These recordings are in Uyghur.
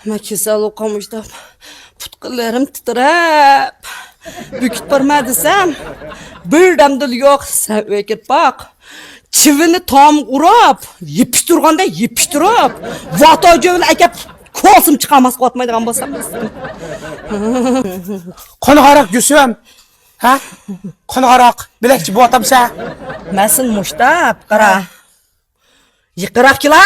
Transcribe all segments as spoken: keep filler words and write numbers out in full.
مەن كېسەل بولغان مۇشتاپ، پۇت-قوللىرىم تىترەپ، بېكىتىپ بارىمەن دېسەم، بىردەمدىلا يوق، سەن ئۆيگە كىرىپ باق. چىۋىننى تام ئۇرۇپ، يېپىشتۇرغاندا يېپىشتۇرۇپ، ۋاتاجۆۋىنى ئەكەپ، كوسىم چىقارماس قىلىۋاتمايدىغان بولسام. قونغاراق گۈسۈم. ھە؟ قونغاراق. بىلەكچى بوۋاتامسەن؟ مەسىن مۇشتاپ، قارا. يېقىنراق كېلە.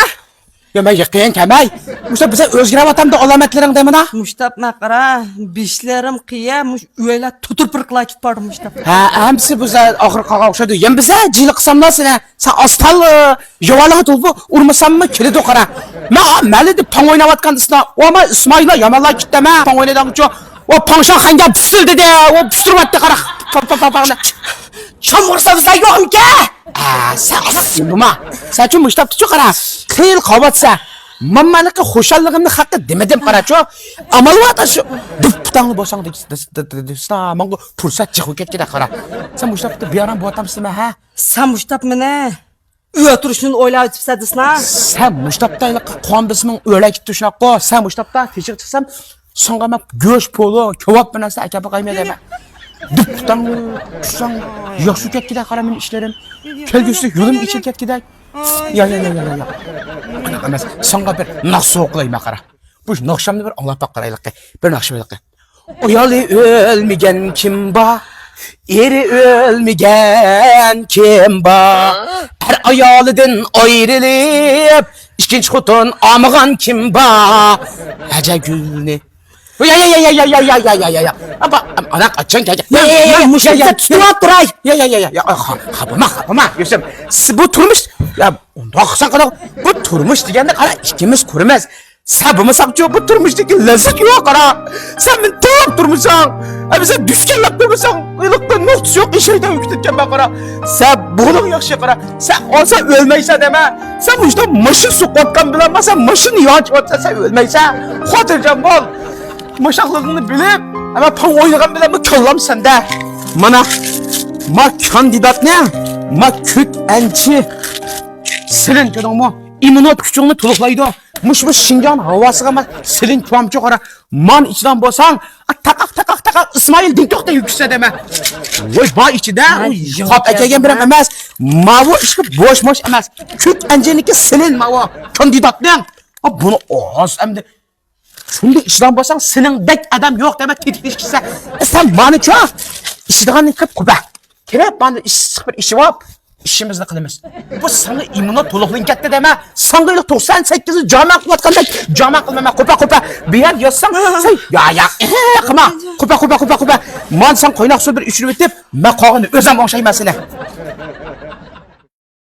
يا، مەن يېقىن كەلمەي. مۇشۇ بىزە ئۆزگىرىۋاتامدۇ ئالامەتلىرىڭ دەمىنا؟ مۇشتاپ مەن قارا، بېشلىرىم قىيا، مۇش ئۆيلەر تۇتۇر پىرقىلا كېتىپ باردى مۇشتاپ. ھە، ھەممىسى بىزە ئاخىر قالغان ئوخشايدۇ. يەنە بىزە جىلى قىساملا سېنى. سەن ئاستال، يوۋانلىققا تولۇپ ئۇرمىساممۇ كېلىدۇ قارا. مەن مەلىدە پاڭ ئويناۋاتقان دېسىنا. ۋا ماي ئىسمائىللا يامانلا كېتتى مە. پاڭ ئوينايدىغانچۇ. ۋا پاڭشاڭ خەنجەر پىسىلدىدى. ۋا پىستۇرۇۋەتتى قارا. پاڭ، پاڭ، پاڭ، پاڭ. چامغۇر سالسا يوقمىكەن؟ ئا، سەن ئاساس يۇمۇما. سەنچۇ مۇشتاپتىچۇ قارا. خېلى قاۋاتسا. ماممانىڭكى خۇشاللىقىمنى خەققە دېمىدىم قاراچۇ. ئامال بار شۇ. دۇپپىتاڭنى بوساڭ دېسىنا، ماڭا پۇرسەت جىق بولۇپ كەتكىدە قارا. سەن مۇشتاپتا بىئارام بوتامسىمەن ھە؟ سەن مۇشتاپ مېنى ئۆلتۈرۈشنى ئويلاۋېتىپسەن دېسىنا. سەن مۇشتاپتا قاندىسىنىڭ ئۆلەك تۇشۇناققۇ. سەن مۇشتاپتا تېشىغا چىقسام، ساڭا مەن گۆش پولۇ، كاۋاپ بىر نەرسە ئەكەپ باقايمەن دەيمەن. دۇپپىتاڭ چۈشسەڭ، ياخشى كەتكىدەك قارا مېنىڭ ئىشلىرىم. كەلگۈسىدە يولۇم ئېچىلىپ كەتكىدەك. يا، يا، يا، يا، يا، يا. ئانداق ئەمەس. ساڭا بىر ناخشا ئوقۇلايمەن قارا. بۇ ناخشامنى بىر ئاڭلاپ باقايلىقى. بىر ناخشا ئېيتايلىقى. ئايالى ئۆلمىگەن كىم بار؟ ئېرى ئۆلمىگەن كىم بار؟ ئەر ئايالىدىن ئايرىلىپ، ئىككىنچى خوتۇن ئالمىغان كىم بار؟ ھەجەگۈلنى. يا، يا، يا. ئانا قاچان كەلگەن؟ يا، يا، يا، يا، مۇشۇ يەردە تۇتۇپ تۇراي. يا، يا، يا، يا، يا. خاپىما، خاپىما. يۈسۈپ، بۇ تۇرمۇش. يا، ئۇنداق قىلساڭ قانداق؟ بۇ تۇرمۇش دېگەندە قارا، ئىككىمىز قۇرىمىز. سەن بولمىساڭچۇ بۇ تۇرمۇشتىكى لەززەت يوق، قارا. سەن مېنى تىللاپ تۇرمىساڭ، ھە، بىزنى دۈشكەنلەپ تۇرمىساڭ، ھېلىقى نۇقتىسى يوق ئىشەيدە ئۆكۈتۈپ كەتمە، قارا. سەن بولۇڭ ياخشى، قارا. سەن ئالسا ئۆلمەيسەن دەمە. سەن مۇشۇنداق ماشىنا سوقۇۋاتقان بىلەن، سەن ماشىنا يانچىۋاتسا، سەن ئۆلمەيسەن. خاتىرجەم بول. ماشاقلىقىڭنى بىلىپ، ئەمما پاڭ ئوينىغان بىلەن بۇ كاللام سەندە. مانا، ما كاندىداتنى، ما كۆك ئەنچى سېلىن، كۆردۈڭمۇ؟ ئىممۇنىتېت كۈچۈڭنى تولۇقلايدۇ. مۇشۇ، مۇشۇ شىنجاڭ ھاۋاسىغا ما سېلىن كۇامچۇ قارا. مانا ئىچىدىغان بولساڭ، تاقاق، تاقاق، تاقاق، ئىسمائىل دىڭ توختاي يۈكۈشسە دەمە. ۋاي، بار ئىچىدە، قاپ ئەكەلگەن بىرەم ئەمەس. ماۋۇ ئىشقا بوش-موش ئەمەس. كۆك ئەنچىنىڭكى سېلىن ماۋۇ. كاندىداتنىڭ. بۇنى ئاز ئەمدى. شۇنداق ئىشلار بولساڭ، سېنىڭدەك ئادەم يوق دەپ تېتىكلىشىپ كەتسە. سەن مانىچۇ ئىچىدىغاننى كىرىپ قوپە. كىرىپ مانا ئىسسىق بىر ئىچىۋاپ، ئىشىمىزنى قىلىمىز. بۇ ساڭا ئىممۇنىتېت تولۇقلىنىپ كەتتى دەمە. ساڭا ھېلىقى توقسان سەككىزنى جامە قىلىۋاتقاندەك جامە قىلمايمەن. قوپە، قوپە. بۇ يەر ياتساڭ، سەن يا، يا، قىلما. قوپە، قوپە، قوپە، قوپە. مانا سەن قايناق سۇ بىر ئىچىرىۋېتىپ، مەن قالغىنىنى ئۆزۈم ئوڭشايمەن سېنى.